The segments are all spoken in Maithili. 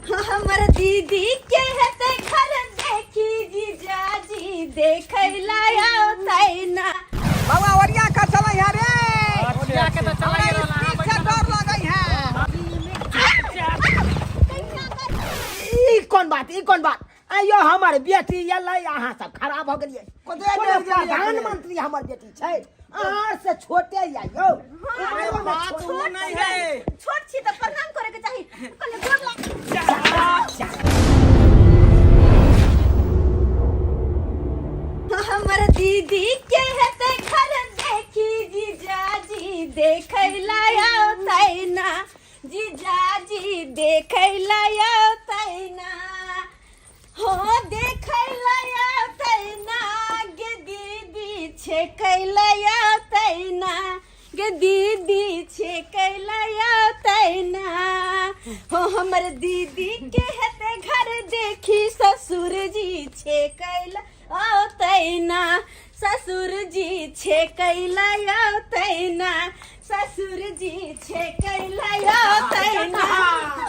हमर दीदी के हेतै घर देखी जीजाजी देखै ला औतै ना। बाबा ओरिया कर चलै है रे। ओरिया के तऽ चलै हमरा स्पीड से डर लगै है। ई कोन बात, ई कोन बात? आइयो हमर बेटी एलै, अहाँ सब खराब भऽ गेलियै। कतऽ कोनो गेलियै? प्रधानमंत्री हमर बेटी छै, अहाँ से छोटे या यौ। उमरो मे बात छोट। ओ नहीं है। छोट छी तऽ प्रणाम करे के चाही। कहलियै गोर लाग। हमर दीदी के हेतै घर देखी जीजाजी देखै ला औतै ना, जीजाजी देखै ला औतै ना, हो देखै ला औतै ना, गे दीदी छेकै ला औतै ना, गे दीदी छेकै ला औतै ना। हो हमर दीदी के हेतै घर देखी ससुर जी छेकै ला औतै ना, ससुर जी छेकै ला औतै ना, ससुर जी छेकै ला औतै ना,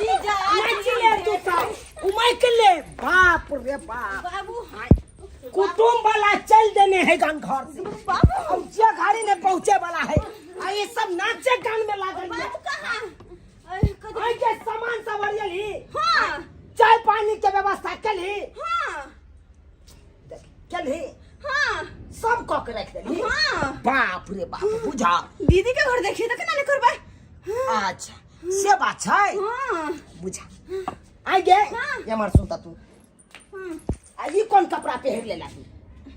जीजा नाचि ले तू सब, उमैक ले। बाप रे बाप। बाबू, कुटुम्ब वाला चल देने है गान घर से। बाबू, हम जे घड़ी ने पहुंचे वाला है आ ये सब नाचे गान में लागल है। बाबू कहाँ? अरे, कथी? आई के सामान सब अरियल ही। हाँ। चाय पानी के व्यवस्था केलही? हाँ। देख, केलही? हाँ। सब कऽ के राखि देलही? हाँ। बाप रे बाप, बुझा। दीदी के घर देखिए तो केना नहीं करबै। अच्छा, से बात छै। हाँ। बुझा, आई गे। हाँ। एमहर सुन त तू। हाँ। आ ई कोन कपड़ा पहिर लेला तू?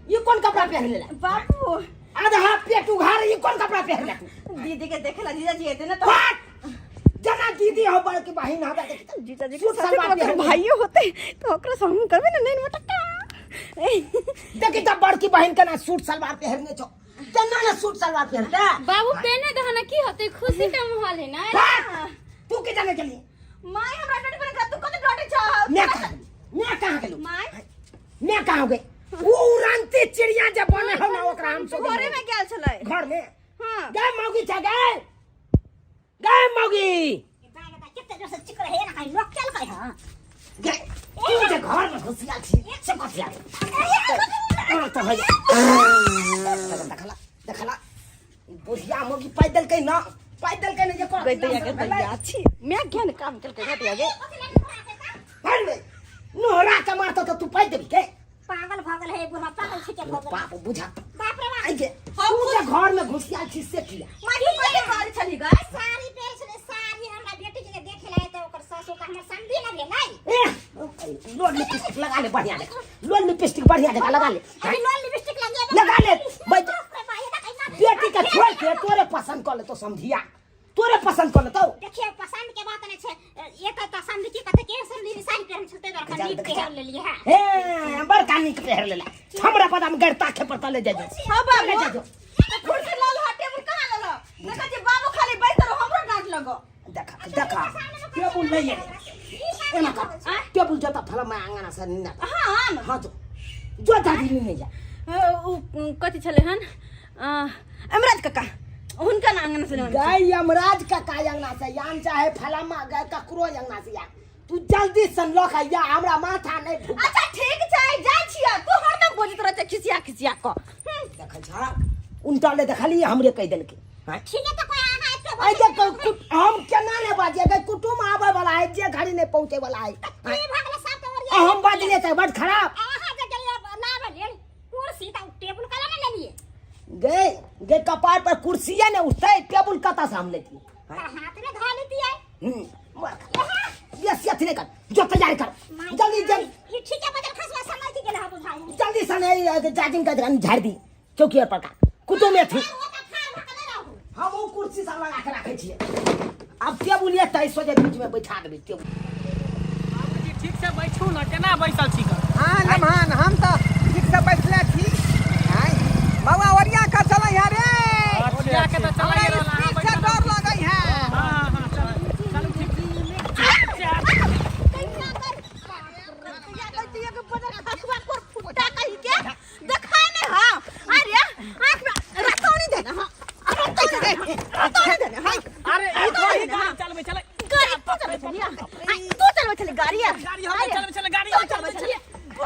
ई कोन कपड़ा पहिर लेला? बाबू, आधा पेट उघार, ई कोन कपड़ा पहिर ले तू? दीदी के देखे ला जीजाजी एते ना तो हट! जना दीदी हो, बड़की बहिन हो, देख। जीजाजी के सूट साथे सलवार तो ओकर पहिर ले। भाइयो होते तो ओकरा से हम करबे ना नहीं मटक्का। देखी त, बड़की बहिन के ना सूट सलवार पहिरने छौ, केना ना सूट सलवार पहिरते? बाबू, पहने दहना, की होते? खुशी के माहौल है ना। हट! तू के जाने के लिए? माय हमरा डटे पर तू कत डटे छ? मैं कहाँ गेलू? मैं कहाँ गेलू? माय। मैं कहाँ गई? वो उड़नती चिड़िया जब बने हो ना, ओकरा हम सोचे घरे में गेल छलै। घर में? हाँ। गए मौगी छ, गए गए मौगी गए। तू जे घर में घुसिया छी से कथिया हाँ तो भैया देखला देखला, ई बुढ़िया मौगी पाइ देलकै ना, पाइ देलकै ना जे गई दैया के दैया छी, मैं ज्ञान काम केलकै घटिया गे। अरे नोहरा के मारतो तो तू पाइ देबी के? पागल भऽ गेल है बुढ़ा, पागल छिके भऽ गेल। बाप, बुझा। बाप रे बाप। आई गे, तू जे घर में घुसिया छी से किया? माय, तू कथी कहै छली गई? साड़ी पहिर छलै साड़ी, हमरा बेटी के देखे ला तऽ ओकर सासु के हमर समधी न भेलै। ए, लोल लिपस्टिक लगा ले, बढ़िया जगह लोल लिपस्टिक बढ़िया जगह लगा ले। अभी लोल लिपस्टिक लगे। लगा ले। बाप रे बाप, ये देखै ना। बेटी के छोड़ के तोरे पसंद कर ले तो, समझिया, तोरे पसंद कर ले तो। देखियो, पसंद के बात नहीं छै, एक तऽ समधी की कते के समधी साड़ी पहिरन छलते तऽ जा, नीक देख, जा। पहिर लेलियै है। हे, बड़का नीक पहिर लेला, हमरा पता में गरता के पर तले जाय जो। हाँ बाबू। चले जा जो। तो कुर्सी लाल हा, टेबुल कहाँ लाल? देखा जे बाबू खाली बैठ रहो, हमरो डांट लगो। देखा देखा, टेबुल नहीं है, एना कर, टेबुल जता फला मैं आंगना से नीना। हाँ हम। हाँ, जो जो दादी नहीं जा। उ कथी छलै हन, अमराज काका हुनका ना आंगन से लेने। गाय यमराज का का अंगना से यान, चाहे फलामा गाय ककरो अंगना से यान, तू जल्दी सन लख या, हमरा माथा नहीं फूक। अच्छा ठीक छै, जाइ छियै। तू हरदम बजैत रहै छै खिसिया खिसिया क। देखै छ, उनटा ले देखली, हमरे कहि देलकै। हाँ? ठीक है, तऽ कोई अहाँ एते आई जे हम केना ने बाजे? कुटुम आबै वाला है, जे घड़ी नहीं पहुंचे वाला है। की भऽ गेलै सब तऽ आ हम बाजलियै तऽ बड खराब। अहाँ जे गेलियै लाबै लेल कुर्सी तऽ टेबुल कला ने लेलियै? गे गे, कपार पर कुर्सिये ने उठतै, टेबुल कतऽ से हम लेतियै? तऽ हाथ में धऽ लेतियै। मर खा। बेसी अथी नहीं कर, जो तैयारी कर जल्दी जल्दी। ई ठीक है, बजल खसवा समय की गेल हा बुझाइ। जल्दी से नहीं जाजिम का झाड़ दी चौकी पर का कुटुम थी। ओ तऽ ठाढ़ भऽ कऽ नहि रहू। हम ओ कुर्सी सब लगा के राखे छियै, अब टेबुल एतै, सोझे बीच में बैठा देबै टेबुल। बाबूजी, ठीक से बैठू ना, केना बैसल छी ग? हाँ लम्हान, हम तऽ ठीक से बैठले छी। आँय बौआ, ओरिया कर चलै है रे। ओरिया के तऽ चलै हमरा रहल, अहाँ स्पीड से बैठल। डर लगै है। हाँ हाँ, चलू चलू, ठीक। फुट्टा कही के देखा नहीं। हाँ, अरे आँख में रतौनी देना। हाँ, रतौनी दे, रतौनी देना। हाँ। अरे ई थोड़ी गाड़ी चलबै छलै। गाड़ी तू चलबै छली? तू चलबै छली गाड़ी? छलियै? गाड़ी हम नहि चलबै छलियै, गाड़ी तू हम चलबै चलबै छलियै। छलियै? तू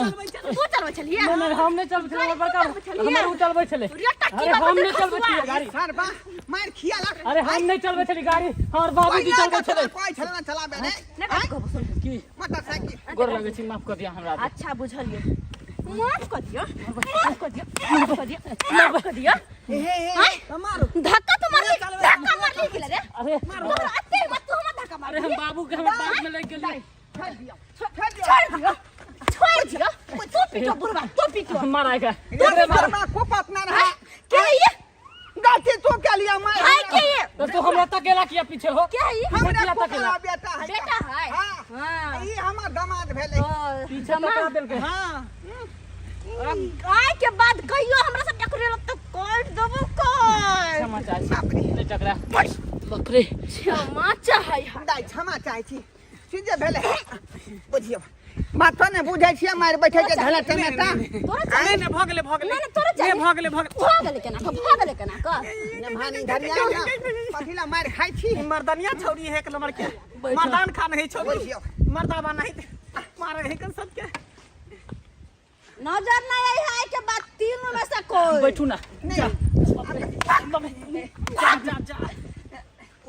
चलबै छलियै? तू चलबै छलियै? नहि नहि, हम नहि चलबै छलियै, हमर बड़का हमर उ चलबै छलै। रे टक्की अरे बाबा हम नहि देखो चलबै सुआ। छलियै गाड़ी। सरबा मार खिया लग। अरे हम नहि चलबै छलियै गाड़ी, हमर बाबूजी चलबै छलै। कोई छले ना चलाबे रे। नहि बात कहबो सुन। की मोटरसाइकिल। गोर लगै छी, माफ कऽ दिअ हमरा। अच्छा बुझलियै, माफ कऽ दिअ, माफ कऽ दिअ, माफ कऽ दिअ, माफ कऽ दिअ। हे हे हे आँय? मारो। धक्का तो मारली, धक्का मारली गेलै रे। अरे तोहरा अते हिम्मत, तू हमरा धक्का अरे मारली? हम बाबू के हमर बाप में लागि गेलियै। छोड़ दियो, छोड़ दियो। छोड़ दिअ, छोड़ दिअ। तू पीटो बुढ़वा, तू पीटो। मारा के। रे सरबा को पत ना रहा। के ये? गलती तू के लिया मार। है के ये? तो तू हमरा तकेला किया पीछे हो? के है ये? हमरा किया को तकेला? बेटा है। बेटा है? हां। हाँ। ई हमर दामाद भेलै। ओ, पीछे तका देलकै। हां। आइ के बाद कहियो हमरा सब टकरेलो तऽ काटि देबो काटि। क्षमा चाहै छी। बाप रे। नहि टकरा। बाप रे। क्षमा चाहै है। दाइ क्षमा चाहै छी। से जे भेलै बुझियौ, बातो नहि बुझै छियै, मारि बैठे छै धला टमेटा। तोरा चाही? नहि नहि, भऽ गेलै, भऽ गेलै। नहि नहि, तोरा चाही? नहि, भऽ गेलै, भऽ गेलै। भऽ गेलै केना कऽ, भऽ गेलै केना कऽ? ने भानी धरिया ना कथी ला मारि खाइ छी। ई मर्दनिया छौरी है एक नंबर के, मर्दान खान है छौरी। बुझियौ। मर्दाबा नहीं मारे है कन सबके। नजर नहीं आई है के बाद तीनों में से कोई। बैठू ना। नहीं। जा जा जा।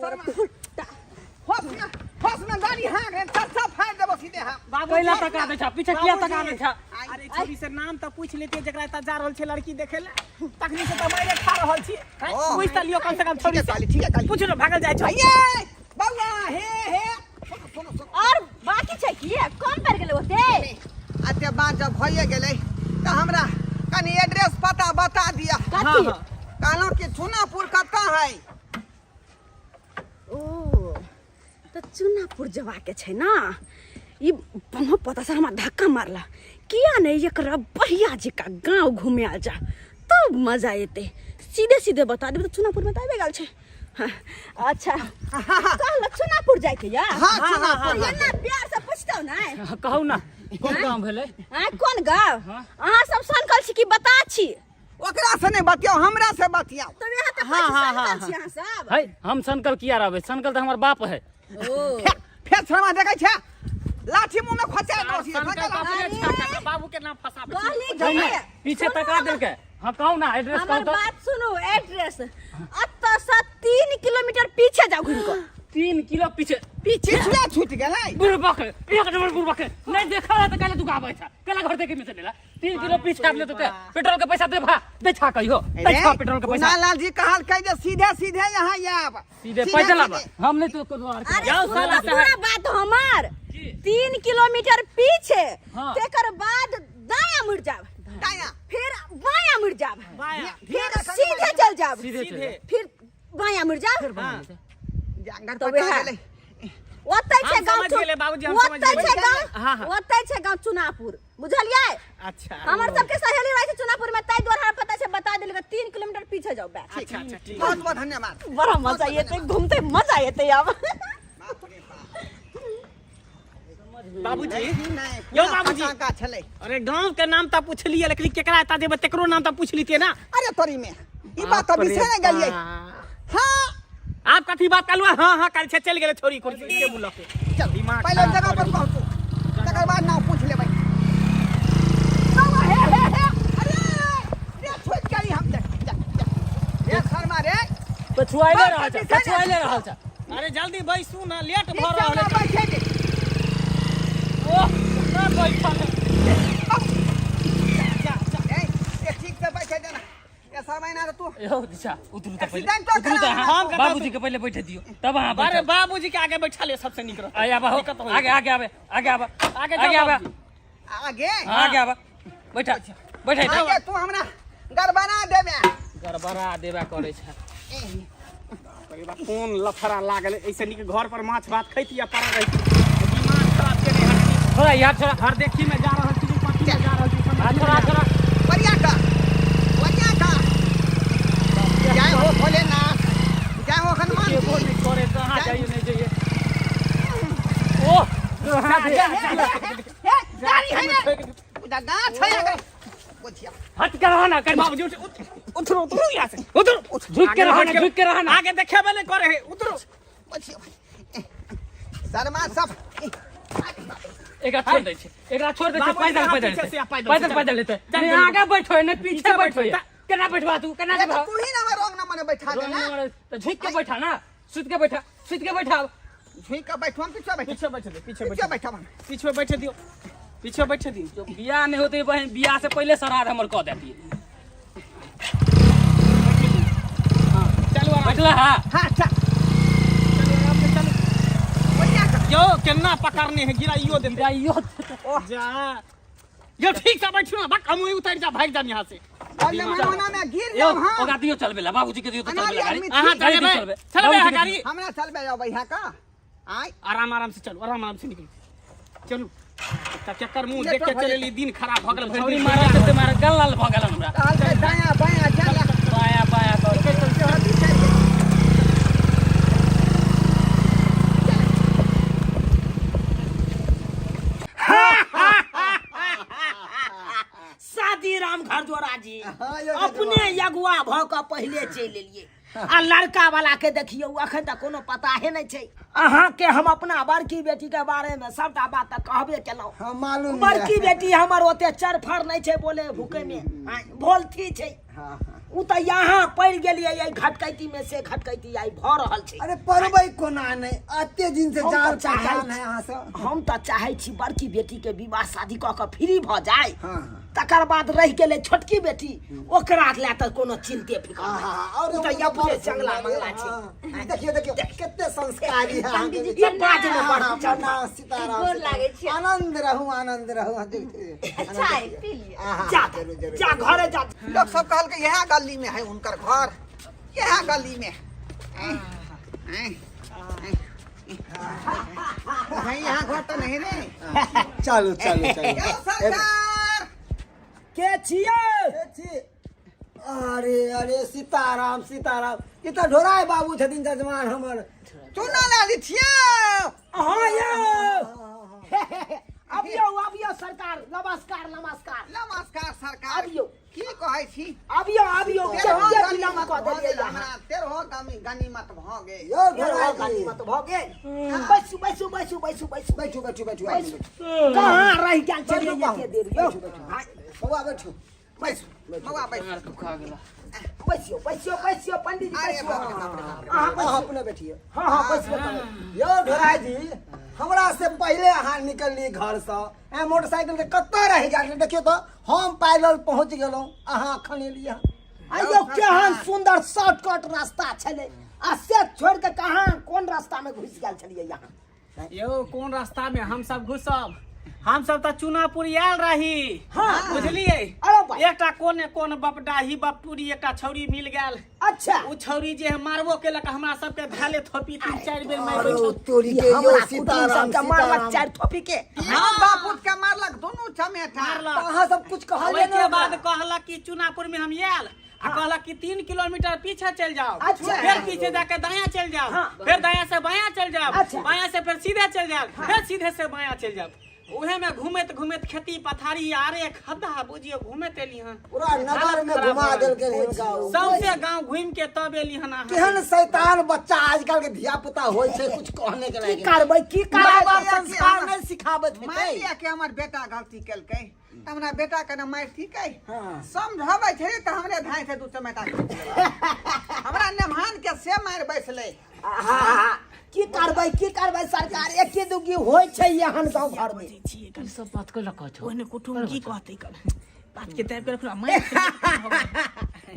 शर्मा होश में, होश में गाड़ी हाँ रे सब फाड़ देबो सीधे। हाँ बाबू कैला तका दै छा पीछे, किया तका दै छा? अरे छौरी से नाम तऽ पूछि लेतियै जकरा एतऽ जा रहल छै लड़की देखे ले, तखनी से तऽ मारे खा रहल छी। ओ। पूछि तऽ लियौ कम से कम ठीक छौरी है से। काली, ठीक है काली। पूछि लो, भागल जाइ छौ। ये बौआ, हे हे, सुनो सुनो सुनो। और बाकी छै की कम पड़ गेलै ओते? अते बात जब भइए गेलै तऽ हमरा कनि एड्रेस पता बता दिअ। कथी? कहलहुँ कि चुनापुर कतऽ है? ओ तऽ चुनापुर जबाके छै ने। ई कोनो पता से हमरा धक्का मारला किया नहीं, एकरा बढ़िया जकाँ गाँव घूमे आ जा तब मजा एतै। सीधे सीधे बता देबै तऽ चुनापुर में तऽ आबि गेल छै। हाँ, अच्छा कहलक चुनापुर जाइके या? हाँ, चुनापुर। एना प्यार से पूछतौ ने। कहू ना, कोन गाँव भेलै? आँय, कोन गाँव? अहाँ सब सनकल छी कि बता छी? ओकरा से नहीं बतियाओ, हमरा से बतियाओ। तऽ वएह तऽ हाँ, कहै छी, हाँ, सनकल हाँ, छी अहाँ सब? है, हम सनकल किया रहबै? सनकल तऽ हमर बाप है। ओ फेर शर्मा देखै छै, लाठी मुंह में खोचा दो सीधे। सनकल खोचा तऽ अपने अरे। छा काका, बाबू के नाम फसाबै छी। कहली कहू ना, कि पीछे सुनू तका देलकै। हाँ कहू ना एड्रेस, कहू। हमर तऽ बात सुनू, एड्रेस एतऽ से 3 किलोमीटर पीछे जाउ घुमि कऽ। 3 किलो पीछे? पीछे। पिछले छूट गेलै। बुढ़बक एक नंबर बुढ़बक, नहीं देखा रहा तो काले तू गाबै छा, काले घर देखे में चलेला। 3 किलो पीछे आबले तो के पेट्रोल के पैसा दे भा दे छा, कहियो दे छा पेट्रोल के पैसा? लाल जी कहलकै जे सीधे सीधे यहाँ आयब। सीधे पैदल आब, हम नहीं तो कोनो आर अरे जाओ सुनू साला तऽ पूरा साहब। बात हमर। की? 3 किलोमीटर पीछे। हाँ। तेकर बाद दायां मुड़ जाब। दायां। फिर बायां मुड़ जाब। बायां। फिर सीधे चल जाब। सीधे चल। फिर बायां मुड़ जाब। हाँ। जांगर तऽ पका वएह। गेलै। ओतै छै हम गाँव। समझ गेलै बाबूजी, हम समझ ओतै छै गेलै। गाँव। हाँ, हाँ। ओतै छै गाँव चुनापुर, बुझलियै? अच्छा। हमर सबके सहेली रहै छै चुनापुर में, ताहि दुआरे हमरा पता छै, बता देलकै 3 किलोमीटर पीछे जाउ बैठ। अच्छा अच्छा, ठीक। बहुत बहुत धन्यवाद। बड़ा मजा एतै घूमते, मजा एतै आब। बाप रे बाप। बाबूजी। नहीं। यौ पूरा बाबूजी। पटाखा छलै। अरे गांव के नाम तऽ पूछलियै, लेकिन केकरा एतऽ जेबै तेकरो नाम तऽ पूछ लितियै ना। अरे तोरी में ई बात तऽ बिसरे गेलियै। हाँ। आप कथी बात कहलु? हाँ हाँ काल छै, चलि गेलै छोरी कुर्सी टेबुल लऽ के। चल दिमाग पहिले खराब जगह पर करै। पहुँचू, तकर बाद नाम पूछ लेबै। बाबा, हे हे हे, अरे रे छोड़ गेली हम। देख जा जा रे शर्मा रे। पछुआइले रहल छा, पछुआइले रहल छा। अरे जल्दी बैसू ना, लेट ठीक भऽ छै, रहल हमरा है। बैठे दे। ओह ना बैठल है। ए ए, ठीक से बैठे दे ना ए शर्मा ना तू। यौ दिशा, उतरू तऽ पहिले। एक्सीडेंट तो उतरू तऽ करा। अहाँ हम कतऽ? बाबूजी के पहिले बैठे दियौ तब अहाँ अरे बैठब। बाबूजी के आगे बैठा ले, सबसे नीक रहत। आय आबा हो। दिक्कत होई। आगे आगे आबे, आगे आबा। आगे जाओ आगे आबा। बाबूजी। आगे। हाँ, आगे आबा, बैठा बैठा। आगे तू हमरा गड़बड़ा देबे। गड़बड़ा देबा करै छै। अरे बा, कोन लफड़ा लागल? ऐसे नीक घर पर माछ भात खैती आ पड़ा रहिती। दिमाग खराब केने हटती। छोड़ा यार, छोड़ा। घर देखी में जा रहल छी, पति में जा रहल छी, समझ हाथ छोड़ा, में छोड़ा। बढ़िया का, बढ़िया का। जय हो भोलेनाथ, जय हो हनुमान केबो जी। नहीं करे, कहाँ जाइए नहीं जाइए। ओह कहाँ हे, हे, हे, गाड़ी है ने उधर गाछ है अगर बुझिया। हट के रहो ना कर। बाबूजी उठ, उठ, उतरो उतरो यहाँ से उतरो। झुक के रहो ना, झुक के रहो ना। आगे देखेबे नहीं करे है, उतरो। बुझिया। शर्मा सब एकरा छोड़ दै छै, एकरा छोड़ दै छै। बाबू, पैदल अहाँ पैदल पीछे हेतै। से आ, पैदल पैदल से पैदल हेतै। ने आगे बैठो ने पीछे बैठो, केना बैठवा तू, केना ये तो जेबहा? तू ही ना हमरा रंग नंबर में बैठा दे ना। तऽ झुकि के बैठा ना, सुति के बैठा, सुति के बैठा। झुक के बैठो, हम पीछे बैठो। पीछे बैठे दे, पीछे पीछे बैठे, बैठो हम। पीछे बैठे दियो, पीछे बैठे दियो। जो बियाह नहि होते बहिन, बियाह से पहिले श्राद्ध हमर कऽ देती। चलू आराम। बैठला हा? हाँ, चल। चलू आराम से चलू। बढ़िया कर। यो केना पकड़ने है, गिराइयो देते। गिराइयो। जा यो, ठीक से बैठू ना, बक हम उतर जा, भाग जा यहाँ से। और नमन में गिर यौ, जाओ। हाँ, ओकरा दियौ चलबे ला, बाबूजी के दियौ तऽ चलबे ला गाड़ी। अनाड़ी अहाँ गाड़ी दियौ चलेबै? चलबे। चलेबै अहाँ बाबूजी के गाड़ी? हमरा चलबे जाओ भैया का आय। आराम आराम से चलू, आराम आराम से निकलू, चलू। एकटा चक्कर मुंह लेट देख के भऽ चलेली, दिन खराब भऽ गेल भरि छौरी दिन। मारल तऽ मारल, गल लाल भऽ गेल हमरा। कहल छै दायां बायां चल। बायां बायां कर। शादी राम घर जोड़ा जी। हाँ, यौ। अपने अगुआ भऽ कऽ पहिले चलि एलियै आ लड़का वाला के देखियौ, अखन तक कोनो पता हे नहि छै। अहाँके हम अपना बड़की बेटी के बारे में सबटा बात तऽ कहबे केलहुँ। हाँ, मालूम यऽ। बड़की बेटी हमर ओते चरफर नहि छै, बोले भूखे में आँय, बोलती छै। हाँ हाँ ओ तऽ यहाँ पड़ि गेलियै एहि घटकैती में, से घटकैती आइ भऽ रहल छै। अरे पड़बै कोना नहि, एते दिन से हम जान तऽ चाहै पहचान है अहाँ से। हम तऽ चाहै छी बड़की बेटी के विवाह शादी कऽ कऽ फ्री भऽ जाय। हाँ हाँ तकर बाद रहि गेलै छोटकी बेटी, ओकरा लए तऽ कोनो चिन्ते फिकर हाँ नहि। हाँ और ओ तऽ अपने चंगला मंगला छै। हाँ, देखियौ देखियौ कते संस्कारी है अहाँके। ई बात मे बड़ हाँ, प्रणाम सीताराम। गोर लागै छी। आनंद रहू, आनंद रहू। हाँ, देखियौ। चाय पी लिअ। आहा, जा जरूर जरूर। जा, घरे जा। लोग सब कहलकै इएह गली में है हुनकर घर, इएह गली में। ऐं, ऐं, ऐं। नहीं, यहाँ घर तो नहीं रे। चलू चलू चलू। यौ सरकार। के छियै? के छी? अरे अरे, सीताराम सीताराम, ई तऽ ढोराय बाबू छथिन, जजमान हमर। चुना लाली छियौ। अहाँ यौ, अबियौ अबियौ सरकार, नमस्कार नमस्कार। नमस्कार सरकार। अबियौ। की कहै छी? अबियौ अबियौ। तेरहो के गनीमत विलम्ब कऽ भऽ देलियै गेल अहाँ? हमरा तेरहो गनीमत भऽ गेल। यौ तेरहो ढोराय जी, गनीमत भऽ गेल। बैसू बैसू बैसू बैसू बैसू। बैठू बैठू बैठू बैठू। कहाँ रहि गेल छलियै बैठू, एते देर यौ? बैठू बैठू बौआ, बैठू। बैसू बौआ, बैसू। बैसियौ बैसियौ बैसियौ पंडीजी। अरे बैसियौ। बाप रे बाप रे बाप रे। अहाँ अहाँ बैसियौ। अपने बैठियौ। हाँ हाँ, बैसियौ तब। यौ ढोराय जी, हमरा से पहिले अहाँ निकलली घरसँ ए मोटरसाइकिल के, कतऽ रहि गेल? देखियौ तऽ हम पैदल पहुँच गेलहुँ, अहाँ अखन एलियै। आइयो केहन सुंदर शॉर्टकट रास्ता छलै आ से छोड़ के कहाँ कोन रास्ता में घुसि गेल छलियै यहाँ? यौ, कोन रास्ता में हम सब घुसब? हम सब तऽ चुनापुर आयल रही। हाँ। बुझलियै? अरे भाई। एकटा कोन कोन बपडाही बपटूरी एकटा छौरी मिल गेल। अच्छा। ओ छौरी जे है मारबो केलक हमरा सबके, धाले थोपी तीन चारि बेर मारि। अरे तोरी के, यौ हमरा कुटुम सीताराम सबके मारलक सीताराम। चारि थोपी के। हाँ, बापूत के मारलक दुनू चमेटा। मारलक। तऽ अहाँ सब कुछ कहलियै ओहिके ने? बाद कहलक कि चुनापुर में हम आयल आ कहलक कि 3 किलोमीटर पीछे चल जाओ। अच्छा। फिर पीछे जाके दायां चल जाओ। हाँ। फिर दायां से बायां चल जाओ। अच्छा। बायां से फिर सीधे चल जाओ, फिर सीधे से बायां चल जाओ। उहे में घूमत घूमत खेती पथारी आरे खद्दा बुझियो घूमत एली हन। पूरा नगर में हालत घुमा खराब भऽ देलकै गेल। हिनका ओ। सौंसे गांव घूम के तब एली हन अहाँ। केहन शैतान बच्चा आजकल के धिया पुता होइ छै, कुछ कहने के की लायक नहि। करबै, की माय करबै? बाप संस्कार नहि सिखाबैत मानि हेतै। लिअ कि हमर बेटा गलती केलकै तऽ हमरा बेटा के ने मारि ठीकै। हाँ। समझबै छै तऽ हमरे धाय से दू चमेटा खींच लेलक। हमरा नेमहान के से मारि बैसलै। आहा, की करबै, की करबै सरकार, एके दुगी होइ छै एहन गाँव घर में। ई सब बात कैला कहै छौ? ओहने कुटुम की कहतै, कब बात के दाबि के रखू मारि।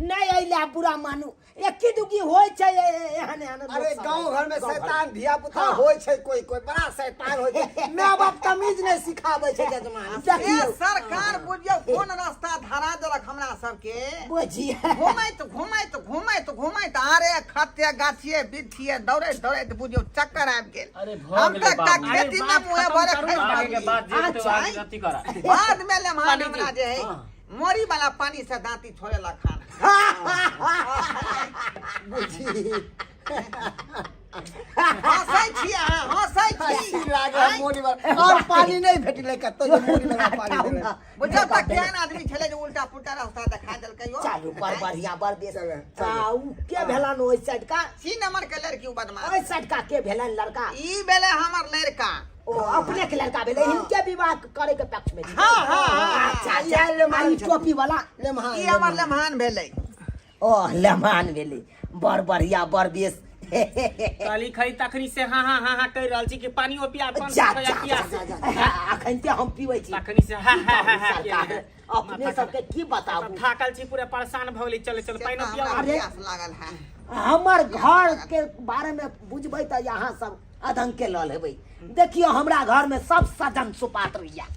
नहि अइले बुरा मानू, एके दुगी होइ छै एहन एहन लोक अरे सब। गांव घर में शैतान धिया पुता होइ छै, कोई कोई बड़ा शैतान होइ छै, माय बाप तमीज नहि सिखाबै छै जजमान। ए देखियौ। सरकार, बुझियौ कोन रास्ता धरा देलक हमरा सबके। बुझिए। घुमैत घुमैत घुमैत घुमैत आरे खते गाछिए बिछिए दौड़ैत दौड़ैत बुझियौ चक्कर आबि गेल। अरे भऽ हम गेलै तऽ एकटा बाबू। खेती अरे मे बात मुँहे खतम भरे करू खसि ना। आगे के पड़लियै। बात जे हेतौ अच्छा। आगे अथी करा। बाद में लेमहान हमरा जे है मोरी वाला पानी से दांती छोड़े ला खान। बुझी। हँसै छी अहाँ, हँसै छी। हँसी लागल मोरी वाला। और पानी नहीं भेटलै कतौ जे मोरी वाला पानी देलै। बुझल तऽ केहन आदमी छलै जे उल्टा पुल्टा रास्ता देखा देलकै यौ। चलू बड़ बढ़िया बड़ बेस। चलू, चलू। आ उ के भेलन ओहि साइड का? छी नंबर के लड़की उ बदमाश। ओहि साइड का के भेलन लड़का? ई भेलै हमर लड़का। ओ अपने के लड़का भेलै, हिनके विवाह करे के पक्ष में छी। हाँ, हाँ, हाँ। अच्छा, अच्छा। इएह लेमहान आ ई छथिन। टोपी वाला? लेमहान, ई हमर लेमहान। लेमहान भेलै। ओ लेमान भेलै, बड़ बढ़िया बड़ बेस। कहली खरी तखनी से हाँ हाँ हाँ हाँ कहि रहल छी कि पानियो पिया पान जा पिया जा पिया जा, जा, जा। अखन ते हम पीबै छी। तखनी से हाँ हाँ हाँ हाँ सरकार केने। अपने सबके की बताबू, थाकल छी पूरा परेशान भऽ गेली। चल चल से पानियो तऽ पिया। हमरा अरे। प्यास लागल है। हमर घर के बारे में बुझबै तऽ यहाँ सब अधंग के लऽ लेबै। देखियौ हमरा घर में सब सजन सुपात्र यऽ,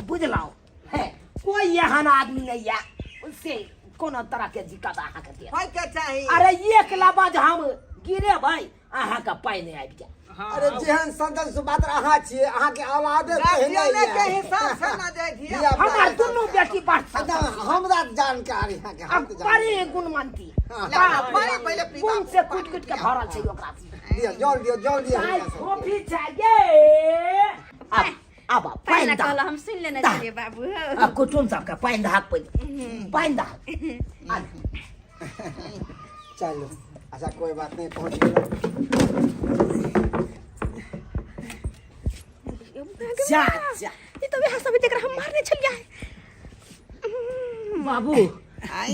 बुझलहुँ है? कोई एहन आदमी नहीं है से कोनो तरह के दिक्कत अहाँ के देत। होय के चाही। अरे एक लबज हम गिरे भाई अहाँ के पानि आबि जाय। हाँ, अरे जेहन संतन सुपात्र अहाँ छियै, अहाँके औलादे तेहने गार्जियने के यऽ। हिसाब से ना जाय धिया धिया पुता। हमर दुनू बेटी बड़ ना, हमरा जानकारी अहाँके, हम तऽ जानकारी। बड़ी गुणवंती। हाँ। बाप रे, पानि पहिले पीबा। गुण से कुट कुट के भरल छै ओकरा। दियौ, जल दियौ, जल दियौ चाय हिनका सबके। कॉफी चाहिए। आब आब पानि पानि कहल दहक। हम सुनि लेने दहक। छलियै बाबू। आ कुटुम सबके पानि दहक, पहिले पानि दहक। आब। चलू, अच्छा कोई बात नहीं, पहुँच गेलहुँ। जा जा। ई तऽ वएह सब जकरा हम मारने छलियै। बाबू,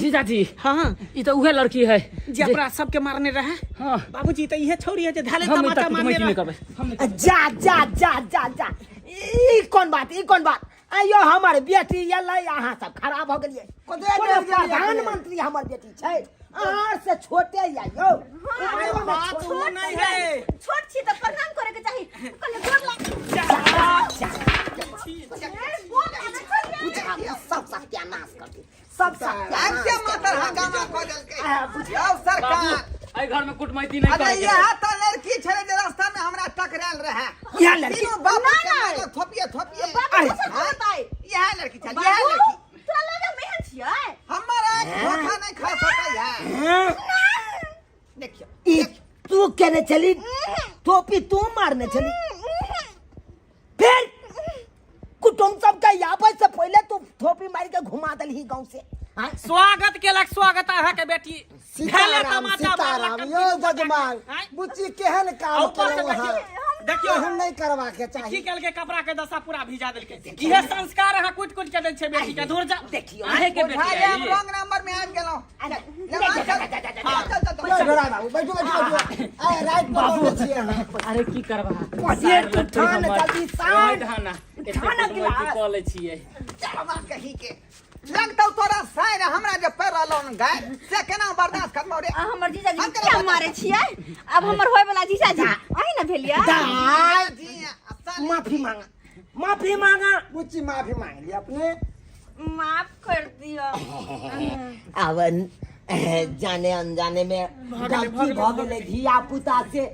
जीजाजी। हाँ। ई तऽ उहे लड़की है जे अपना सबके मारने रहे। हाँ। बाबूजी तऽ इहे छौरी है जे धाले हम तमाचा ई तक मारने कुटुमैती रहे। नहि करबै हम नहि। जा जा जा जा जा, ई कोन बात, ई कोन बात? आइयो हमर बेटी एलै, अहाँ सब खराब भऽ गेलियै। कतऽ कोनो गेलियै अपने? प्रधानमंत्री हमर बेटी छै, अहाँ से छोटे या यौ। उमरो मे बात छोट। उ नहीं है। छोट छी तऽ प्रणाम करे के चाही। कहलियै गोर लाग। गोर लागै छलियै। सब सत्यानाश कर दे, सब आब से सत्यानाश। मातर हंगामा कऽ देलकै। आ, बुझ- यौ सरकार। बाबू, एहि घर में कुटमैती नहि अरे करे के। इएह तऽ लड़की छलै जे रास्ता में हमरा टकरायल रहै। इएह लड़की? तीनू बाप के मारलक थोपिए थोपिए। बाबू अरे, दोसर कोन बताय? इएह लड़की छल, इएह बाबू लड़की। तोरा लगे हम एहन छियै? हमर आँखि धोखा नहि खा सकै है। हाँ? देखियौ। ई तू केने छली टोपी? तू मारने छली? फिर कुटुम सबके आबै से पहिले तू थोपी मारि के घुमा देलही गाँव से, हाँ? स्वागत केलक, स्वागत अहाँके बेटी धाले सीताराम तमाचा सीताराम। मारलक। यौ जजमान, आँय? बुच्ची केहन काम ऊपर से केलहुँ अहाँ? देखियौ, देखियौ। एहन नहीं करबाक की चाही। केलकै? कपड़ा के दशा पूरा भिजा देलकै। इहे संस्कार अहाँ कुटि कुटि के दै छै बेटी के। दूर जा। देखियौ। अहें के बेटी बुझाइए है हम ई? रॉन्ग नंबर में आबि गेलहुँ। अरे, चल, चल, चल, चल, चल, यौ ढोरा बाबू, बैठू बैठू बैठू। आइ राति पर बाबू। छियै अहाँ। अरे की करबा? पहिले तू ठान जल्दी, सान। ठान ठान गिलास। कऽ लै छियै। चलवा कही के लगतौ तोरा साइर, हमरा जे पैर रहलौ न गाय से केना बर्दाश्त करबौ रे? आ हमर जीजाजी हम के केना किया मारे छियै? आब हमर होय वाला जीजाजी अहीं ने भेलियै। दाय, जी आ साली। माफी मांगा, माफी मांगा। बुच्ची, माफी मांग लिअ अपने। माफ कर दियो। आब जाने अनजाने में गलती भऽ गेलै धिया पुता से,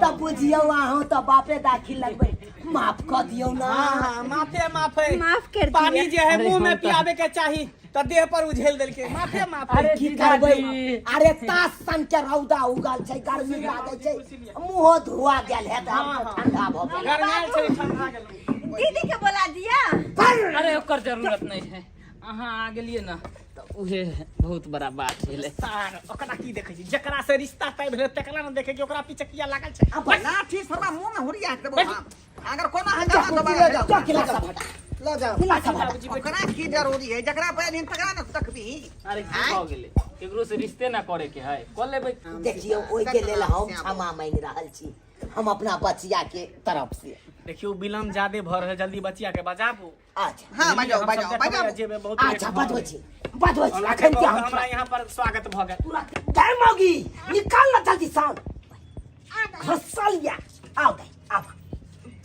तब बुझियौ अहूँ तऽ बापे दाखिल लगबै, माफ कऽ दियौ ना। हाँ, माफे माफे। माफ कर पानी दिया। जे है अरे मुंह में हम तऽ- पियाबे के चाही तऽ देह पर उझेल देलकै। माफे माफे। अरे की करबै? जीजाजी। अरे तास सन के रौदा उगल छै, गर्मी लागै छै, मुँहो धुआ गेल है तऽ हम तऽ ठंडा भऽ गेल। गरमायल छै, ठंडा गेलौ। दीदी के बोला दिया। अरे ओकर जरूरत नहीं है, अहाँ आ गेलियै ने तऽ उहे बहुत बड़ा बात भेलै। सार ओकरा की देखै छी? जकरा से रिश्ता तय भेलै तकरा ने देखै कि ओकरा पीछे किया लागल छै। लाठी सरवा मुंह में हुरिया के देबौ हम अगर कोनो हंगामा लऽ दोबारा जाउ, जा गिलास सब हटा। लऽ जाउ। गिलास सब हटा। ओकरा की जरूरी है? जकरा पैर तकरा ने तकबी। अरे की भऽ गेलै? केकरो से रिश्ते ना करे के है, कऽ लेबै। देखियौ, ओहिके लेल हम क्षमा मांगि रहल छी हम अपना बचिया के तरफ से। देखियौ, विलम्ब ज्यादे भऽ रहल, जल्दी बचिया के बजाबू। अच्छा। हाँ, बजाओ। हम सब बजाओ। देखबै बजाओ। जेबै, बहुत लेट अच्छा भऽ बजबै गेल। छी, बजबै छी अखन के हम। हमरा यहाँ पर स्वागत भऽ गेल। तुरंत जय मौगी, निकाल ना जल्दी साउंड खसल या। आओ दे, आब।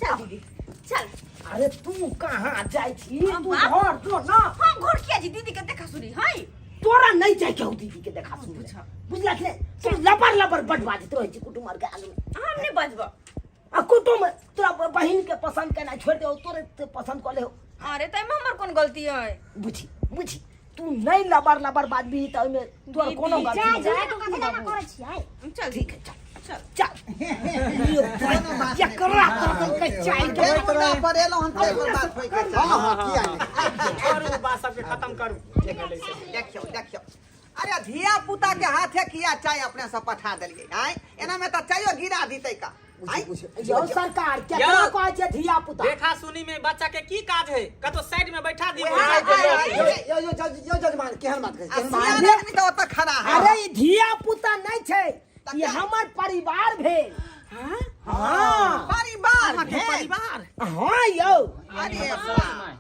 चल दीदी, चल। अरे तू कहाँ जाइ छी? तू बाप। घर जो ना। हम घर किया जी? दीदी के देखा सुनी है। तोरा नहीं जाय के हौ दीदी के देखा सुनी, बुझला कि नहीं? तू लबर लबर बड बाजैत रहै छी कुटुम आर के आगू में। हम नहीं बजबो। आ कुटुम तोरा बहिन के पसंद केना छोड़ दे, तोरे ते पसंद कऽ ले। अरे तऽ एहिमे हमर कोन गलती है? बुझी बुझी, तू नहीं लबर लबर बाजबी तऽ ओहिमे तोर कोनो गलती जा नहीं। जा, तो कथी लए करै छियै? चल। ठीक है, चल। चल एकरा तरह के चाय के जे मुद्दा पर एलहुँ हन ताहि पर बात होइके चाही। हाँ हाँ किया नहि करू बात सबके खत्म करू देखियौ देखियौ, अरे धिया पुता के हाथे किया चाय अपने से पठा देलियै? आँय, एना में तऽ चायो गिरा दितै का? आँय, यौ सरकार, केकरा कहै छै धिया पुता? देखा सुनी में बच्चा के की काज है, कतो साइड में बैठा दी। वएह आइ, यौ यौ यौ जज यौ जजमान, केहन बात कहै आ केहन बात? सियान आदमी तऽ ओतऽ खड़ा है। अरे ई धिया पुता नहि छै, ई हमर परिवार भेल। हाँ, परिवार भेल? परिवार? हाँ यौ। अरे वाह।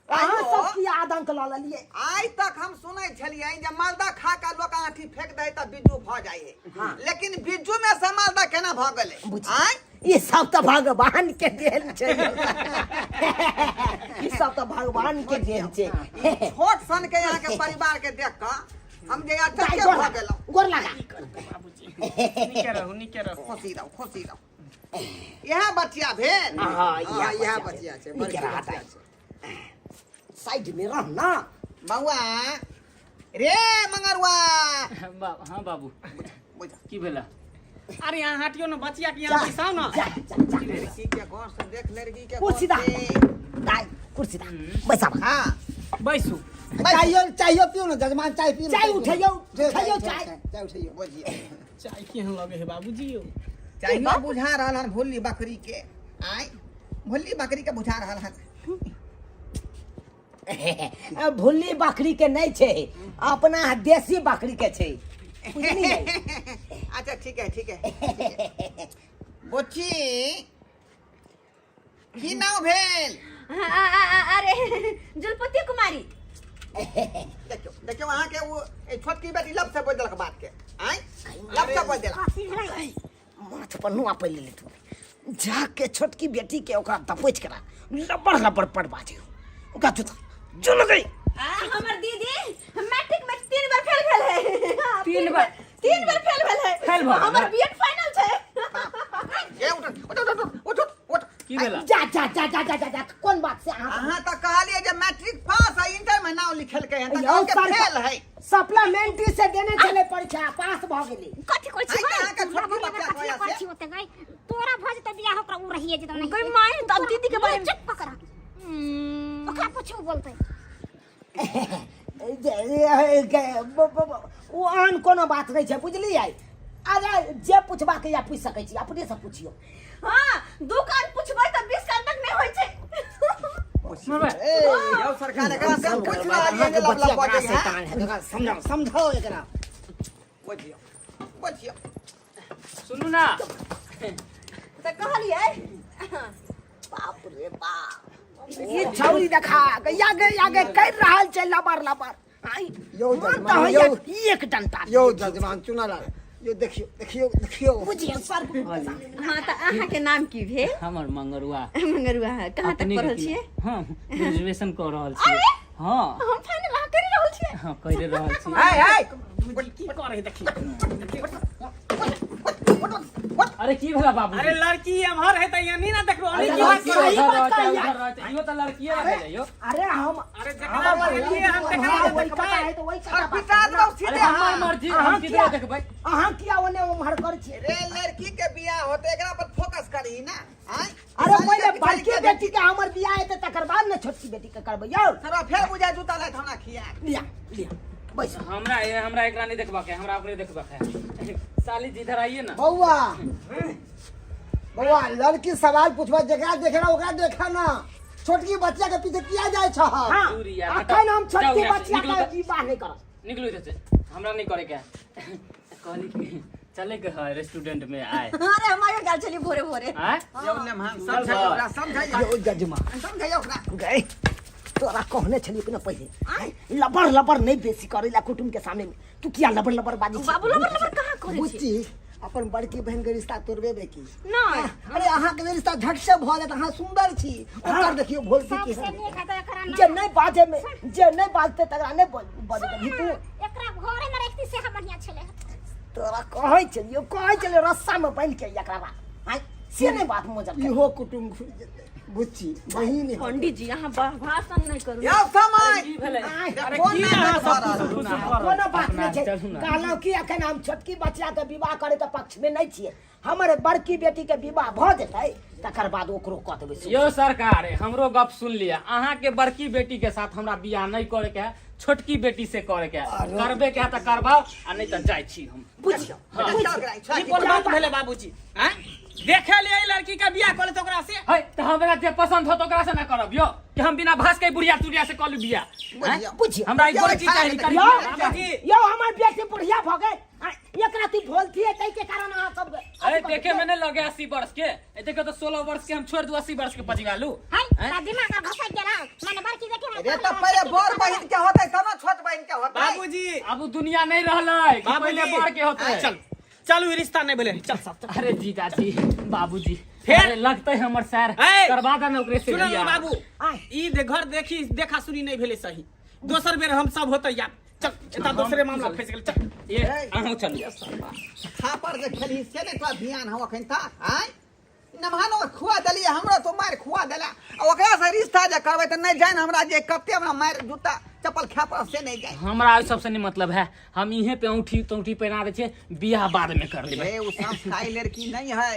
अहाँ सब की आदंक लऽ लेलियै? आइ तक हम सुनै छलियै जे मालदा खा के लोक आँठी फेंक दै तऽ बिज्जू भऽ जाइ है, लेकिन बिज्जू में से मालदा केना भऽ गेलै? आँय, ई सब तऽ भगवान के देल छै, ई सब तऽ भगवान के देल छै। छोट सन के यहाँ के परिवार के देख कऽ हम जे दाइ, अचक्के गोर भऽ लगा, गेलहुँ। गोर लगा। नीके रहू, नीके रहू। खुशी रहू, खुशी रहू। इएह बचिया भेल? हाँ, हाँ, इएह बचिया बचिया छै, नीके बड़की रहा बचिया दाइ। छै। साइड में रह ना बौआ रे मंगरुआ। हाँ बाबू। बुझ। की भेला? अरे यहाँ हटियो ना, बचिया के यहाँ बैसाओ ना। जा जा जा। लड़की के गौर से देख, लड़की के कुर्सी गौर दा। से। दाइ, कुर्सी दा, बैसा बा। हाँ। बैसू। चाहियो चाहियो पियो ना जजमान, चाय पियो ना। चाय उठैयौ, चाय उठैयौ, चाय चाय। चाय उठैयौ। बुझिए। चाय केहन लगे है बाबूजी यौ? चाहियो बुझा रहल हन भुल्ली बकरी के। आय, भुल्ली बकरी के बुझा रहल हन। भुल्ली बकरी के नहीं छै, अपना देसी बकरी के छै, बुझलियै? अच्छा ठीक है, ठीक है, ठीक है। बुच्ची, की नाम भेल? अरे जुलपति कुमारी। देखियौ देखियौ, अहाँके ओ ए छोटकी बेटी लब से बोल देलक बात के। आँय, लब से बोल देलक। कथी भेलै? माथ पर नुआ पड़ि लेले तू, जाके छोटकी बेटी के ओकरा दबोच करा लबड़ लबड़ पड़ बाजे ओकरा जूता जो लगै। आ हमर दीदी मैट्रिक में 3 बार फेल भेल है। हाँ, 3 बार? 3 बार फेल भेल है। फेल भऽ गेल? हमर बीएड फाइनल छै। ए उठ उठ उठ उठ उठ उठ। की भेला? जा जा जा जा जा जा जा, कोन बात से अहाँ अहाँ तऽ कहलियै जे मैट्रिक पास है, इंटर में नाम लिखेलकै हन, तऽ यौ कहलकै सरकार- फेल है। सप्लीमेंट्री से देने छलै परीक्षा, पास भऽ गेलै। कथी कहै छी? आइ तऽ अहाँके छोटकी बच्चा कथी कहै कहै से। छी ओते गई? तोरा भऽ जेतौ बियाह, ओकरा उ रहिए जेतौ नहीं। गई माय, तऽ अब दीदी के बारे में चुप पकड़, ओकरा पूछू बोलतै। ओ आन कोनो बात नहि छै, बुझलियै? अरे जे पूछबाक या पूछि सकै छी, अपने से पुछियौ। हाँ, 2 कान पुछबै तऽ 20 कान तक नहि होइ छै। यौ सरकार, एकरा से हम पूछि रहलियै जे लब लब बजै है। समझाओ समझाओ एकरा। बुझियौ बुझियौ। सुनू ना। तऽ कहलियै। बाप रे बाप, ई छौरी देखा गैया गैया गे कर रहल छै लबर लबर। आई यौ मन जजमान, तऽ होइया यौ। एक डंटा। यौ जजमान चुनालाल यौ, देखियौ देखियौ देखियौ। बुझियौ सर। हाँ, तऽ अहाँके नाम की भेल? हमर मंगरुआ। मंगरुआ, कहाँ तक अपने के पढ़ल की- छियै? हम ग्रेजुएशन कऽ रहल छियै। अरे! हाँ। हम फाइनल अहाँ करि रहल छियै? हाँ, करि रहल छी। हे हे। की करे देखी। अरे की भेला बाबू? अरे लड़की एम्हर है तऽ यानी ना देखबो अरे की अरे बात सही करै? बात उधर कहिया। रहते, इहो तऽ लड़कीए रहै यौ। अरे हम अरे जकरा लड़की है, हम तकरा हाँ, ने वही देखबै। कथा है तो वही कथा और बात पिटा है ना। देलौ सीधे। अरे हमर हाँ। मर्जी, अहाँ हम किधरो किया- देखबै। अहाँ किया ओने उम्हर कर छियै? रे लड़की के बियाह होते एकरा पर फोकस करही ना। आँय, अरे साली पहिले के पिछाड़ी बड़की के बेटी के हमर बियाह हेतै, तकर बाद ने छोटकी बेटी के करबै यौ। सरवा फेर बुझाय जूता लाथि हमरा खिया। लिया लिया, बैस। हमरा हमरा एकरा नहीं देखबा के, हमरा ओकरे देखबा के है। साली जी इधर आइए ना। बौआ बौआ, लड़की सवाल पूछबा, जकरा देखना ओकरा देखा ना, छोटकी बच्चा के पीछे किया जाइ छह? हाँ, दूर यार, अखन हम हटाओ। जाओ छोटकी यहाँ से, बच्चा निकलू के तऽ। विवाह नहि करब। निकलू इधर से, हमरा नहीं करे के है। कहली कि चले के है रेस्टोरेंट में आए। अरे हमारे गाल चली भोरे भोरे। आए? यौ नेमहान, समझाइयौ ओकरा, समझाइयौ। यौ जजमान। समझाइयौ ओकरा। गए तोरा कहने छलियै कि ना पहिले, आँय, लबर लबर नहि बेसी करै ला कुटुम के सामने में, तू किया लबर लबर बाजै छी? बाबू लबर लबर कहाँ करै छी? बुच्ची, अपन बड़की बहन के रिश्ता तोड़बेबे की? नहि। अरे अहाँ के रिश्ता झट से भऽ जायत, अहाँ सुंदर छी। ओकर देखियौ भोलती सबसे केहन। नीक हेतै एकरा ना। जे नहि बाजै में, जे नहि बाजतै तकरा नहि बजै देबही तू। एकरा घरे में रखती से बढ़िया छलै। तोरा कहै छलियौ, कहै छलियौ रस्सा में बान्हि के एकरा राख, आँय, से नहि बात मोजर के। इहो कुटुम घुरि जेतै। बुच्ची बहिन है। पंडित जी अहाँ भाषण नहि करू। यौ समय की भेलै? अरे कोन की नाटक अहाँ भऽ सब रहल फुसुर फुसुर कऽ रहल कोनो बात नहि छै। चलू ना। कहलहुँ कि एखन हम छोटकी बच्चा के विवाह करे के पक्ष में नहीं छियै। हमर बड़की बेटी के विवाह भऽ जेतै तकर बाद ओकरो कऽ देबै। यौ सरकार, हमरो गप सुन लिअ। अहाँ के बड़की बेटी के साथ हमरा बियाह नहीं करे के है, छोटकी बेटी से करे के है। करबे के है तऽ करबाउ, आ नहीं तऽ जाइ छी हम। बुझियौ। ई कोन बात भेलै बाबूजी? आँय, देखे लिए लड़की के बियाह कऽ लेत ओकरा से? है तऽ हमरा जे पसंद होत ओकरा से ना करब यौ, कि हम बिना भास के बुढ़िया तुढ़िया से कऽ लू बियाह? बुझियौ। बुझियौ। हमरा ई गोरकी चाही। यौ। बाबूजी। यौ, हमर बेटी बुढ़िया भऽ गेल आ, एकरा तू बोलती ताहि के कारण अहाँ सब अरे देखे में नहीं लगे 80 वर्ष के, ए देखो तो 16 वर्ष के हम छोड़ दू, 80 वर्ष के पजिगा लू। है ता दिमाग अब घसक गेल माने बड़की बेटी हमरा रे, तऽ पहिले बड़ बहिन के होतै तब ने छोट बहिन के होतै। बाबूजी। अब उ दुनिया नहीं रहलै कि पहिले बड़ के होतै। चल चलू, ई रिश्ता नहीं भेलै, चल सब चल। अरे जीजाजी, बाबूजी, फेर? अरे लगतै हमर सर ए! करवा दे ना ओकरे से सुनो बियाह। बाबू, आय। ई घर देखी देखा सुनी नहीं भेलै सही, दोसर बेर हम सब होतै या चल, एता दोसरे मामला फंसि गेल, चल। ए अहूँ चलू। थापर जे खेलही से नहि तोरा ध्यान हौ अखन तक? आँय, नमहन ओकर खुआ देलियै, हमरा तो मारि खुआ देला, आ ओकरा से रिश्ता जे करबै तऽ नहि जानि हमरा जे कते हमरा मारि जूता चप्पल खाय पड़त से नहि जानि। हमरा ओहि सबसे नहीं मतलब है, हम इहे पे औंठी तौंठी पहना दै छियै, बियाह बाद में कर लेबै। हे, ओ संस्कारी लड़की नहीं है,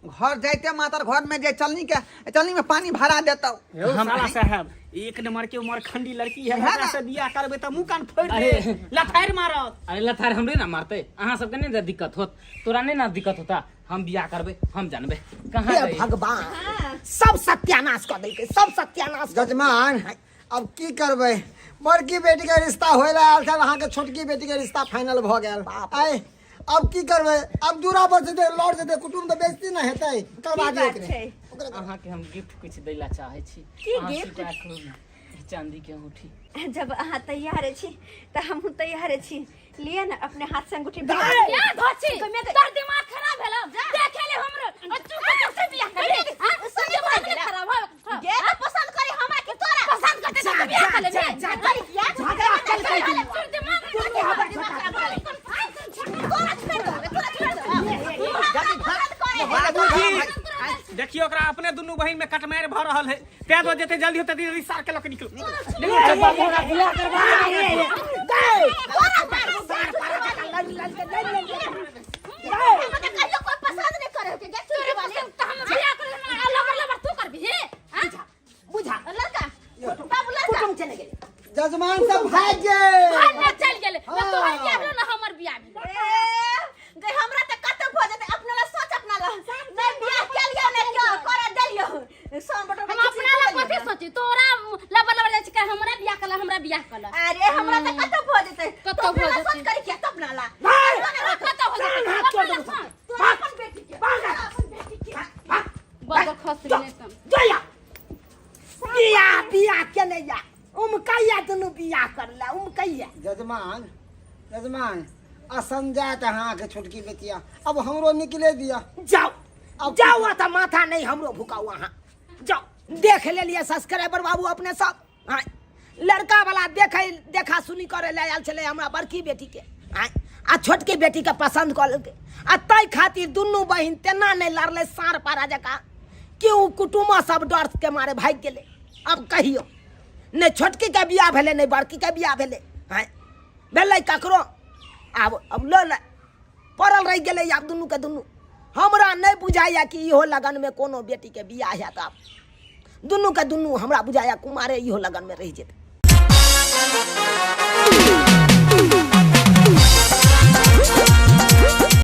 घर जाइते मातर घर में जे चलनी के चलनी में पानी भरा देतौ। यौ साला साहब, एक नंबर के उमरखंडी लड़की है, है ओकरा ना? से बियाह करबै तऽ मुंह कान फोड़ि अरे। दे, लथारि मारत। अरे लथार हमरे ना मारते, अहाँ सबके नहीं ना दिक्कत होत, तोरा नहीं ना दिक्कत होता, हम बियाह करबै, हम जानबै कहाँ हे गई। भगवान, सब सत्यानाश कऽ देलकै, सब सत्यानाश कऽ देलकै। जजमान, अब की करबै? बड़की बेटी के रिश्ता होय ला आयल छल, अहाँके छोटकी बेटी के रिश्ता फाइनल भऽ गेल। बाप आय, अब की करबै? अब दूरा पर जेतै, लौट जेतै कुटुम तऽ बेइज्जती ने हेतै। करवा की दियौ बात ओकरे। छै? अहाँके हम गिफ्ट कुछ दै ला चाहै छी। की अहाँ गिफ्ट? स्वीकार करू ने, ई चांदी के अंगूठी। जब अहाँ तैयार छी तऽ हमहूँ तैयार छी। लिअ ने, अपने हाथ से अंगूठी। या धोची, तोर दिमाग खराब भेलो? देखे ले हमरो आ तू ककर से बियाह करबी? हां, दिमाग नहीं खराब हो गे, तऽ पसंद करी हमरा कि तोरा? पसंद करते तो बियाह कर लेबी। जा, जा, झगड़ा केलकै दुनू। तोर दिमाग दुनू हमर छोटा। तोरा छोड़ दो, तोरा छोड़ दो। बाबूजी, देखियो, ओकरा अपने दुनू बहिन में कटमारि भऽ रहल है, तें दुआरे जते जल्दी होतै जल्दी सार के लऽ के निकलू। बाबू, हमरा बियाह करवा। गए। हमरा कहियो कोई पसंद नहीं करे के तोरे पसंद त हम बियाह कर ले, लबर लबर तू करबी हे? हां, बुझा। लड़का बाबू, लड़का कुटुम चले गेलै। जजमान सब भागि गेल। भाग ना, चल गेलै ना। तोहर बियाह भेलो ना हमर बियाह भेलो। ए गई, हमरा तऽ कतौ भऽ जेतै। अपना ला सोच, अपना ला। नहीं बियाह केलियौ, नहीं क्यों करे देलियौ सोन बटन। हम अपना ला कथी सोची? तोरा लबर लबर जाइ छै, हमरा बियाह कर, हमरा बियाह कर। अरे, हमरा तऽ कतौ भऽ जेतै। कतौ तो अपना भऽ ला जेतै। सोच करी किया, तो अपना ला। कतौ हो जेतै? हाथ तोड़ अपना ला देबौ। सोच। तोरा अपन बेटी के, अपन बेटी के। बड़ खसरी नहि तम। जया बियाह बियाह केने या उमकैया, दुनू बियाह करला उमकैया। जजमान, जजमान, असमझा तऽ अहाँके छोटकी बेटिया, अब हमरो निकले दिअ। जाओ। अब जाओ, तऽ माथा नहीं हमरो भुकाउ, अहाँ जाओ। देख लेलियै सब्सक्राइबर बाबू अपने सब। आँय, लड़का वाला देखे देखा सुनी करे ले आयल छलै हमरा बड़की बेटी के। आँय, आ छोटकी बेटी के पसंद कऽ लेलकै, आ ताहि खातिर दुनू बहिन तेना नहि लड़लै साँढ़ पारा जकाँ कि ओ कुटुमो सब डर के मारे भागि गेलै। अब कहियौ, नहि छोटकी के बियाह भेलै, नहि बड़की के बियाह भेलै। आँय, भेलै ककरो? आब अब लऽ ले पड़ल रहि गेलै आब दुनू के दुनू। हमरा नहि बुझाइया कि इहो लगनमे कोनो बेटीके बियाह हैत। आब दुनू के दुनू हमरा बुझाइया कुमारे इहो लगनमे रहि जेतै।